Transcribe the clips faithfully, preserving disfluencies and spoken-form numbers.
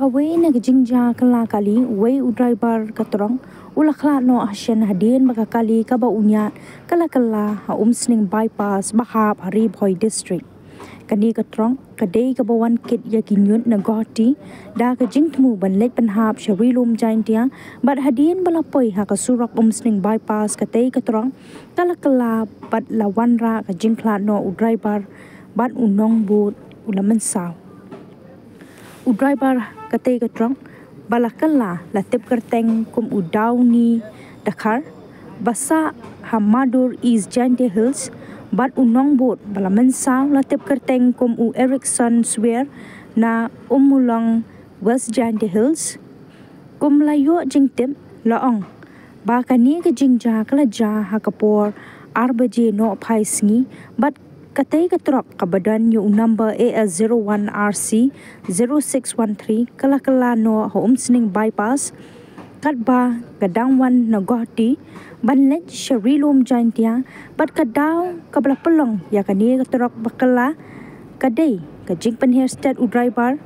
Wei na ka jingjia kylla kali, wei u driver ka truck u la khlad noh hashen hadien ba ka kali kaba u niad ka la kylla ha Umsning Bypass ba hap ha Ri Bhoi District. Kane ka truck ka dei kaba wan kit ïa ki ñiut na Guwahati da ka jingthmu ban leit pynhap sha Ri Lum Jaintia, bad hadien ba la poi ha ka surok Umsning Bypass, katei ka truck ka la kylla bad la wanrah ka jingkhlad noh u driver bad u nongbud u la mynsaw. U driver katei ka truck ba la kylla la tip kyrteng kum u Dawni Dakhar, ba sah ha Madur, East Jaintia Hills, bad u nongbud ba la mynsaw la tip kyrteng kum u Erickson Swer na Ummulong, West Jaintia Hills. Kum la ïoh jingtip, la ong ba kane ka jingjia ka la jia ha ka por ar baje nohphai sngi, bad katei ka truck kaba don ïa u number A S zero one R C zero six one three ka la kylla noh ha Umsning Bypass, katba ka dang wan na Guwahati ban leit sha Ri Lum Jaintia, bad ka daw kaba la pynlong ïa kane ka truck ba kylla ka dei ka jingpynher stet u driver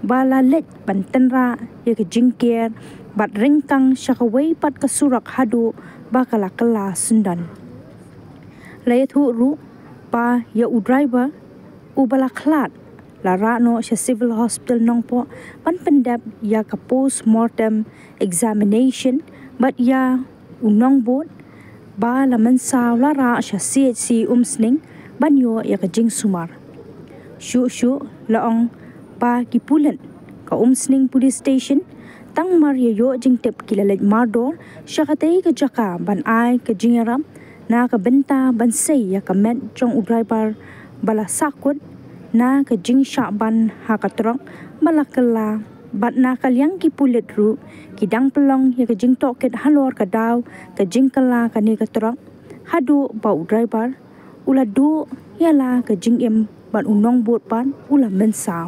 ba la leit ban tynrah ïa ka jingker bad ryngkang sha kawei pat ka surok haduh ba ka la kylla syndon. La ïathuh ruh ba ïa u driver uba la khlad la rah noh sha Civil Hospital Nongpoh ban pyndep ïa ka post mortem examination, bad ïa u nongbud ba la mynsaw la rah sha C H C Umsning ban ïoh ïa ka jingsumar. Shuh shuh la ong ba ki pulit ka Umsning Police Station tang mar ïa ïoh jingtip ki la leit mardor sha katei ka jaka ban ai ka jingïarap na ka bynta ban sei ïa ka met jong u driver ba la sahkut na ka jingshah ban ha ka truck ba la kylla, bad na ka liang ki pulit ruh ki dang pynlong ïa ka jingtohkit halor ka daw ka jingkylla kane ka truck, haduh ba u driver u la duh ïa la ka jingim bad u nongbud pat u la mynsaw.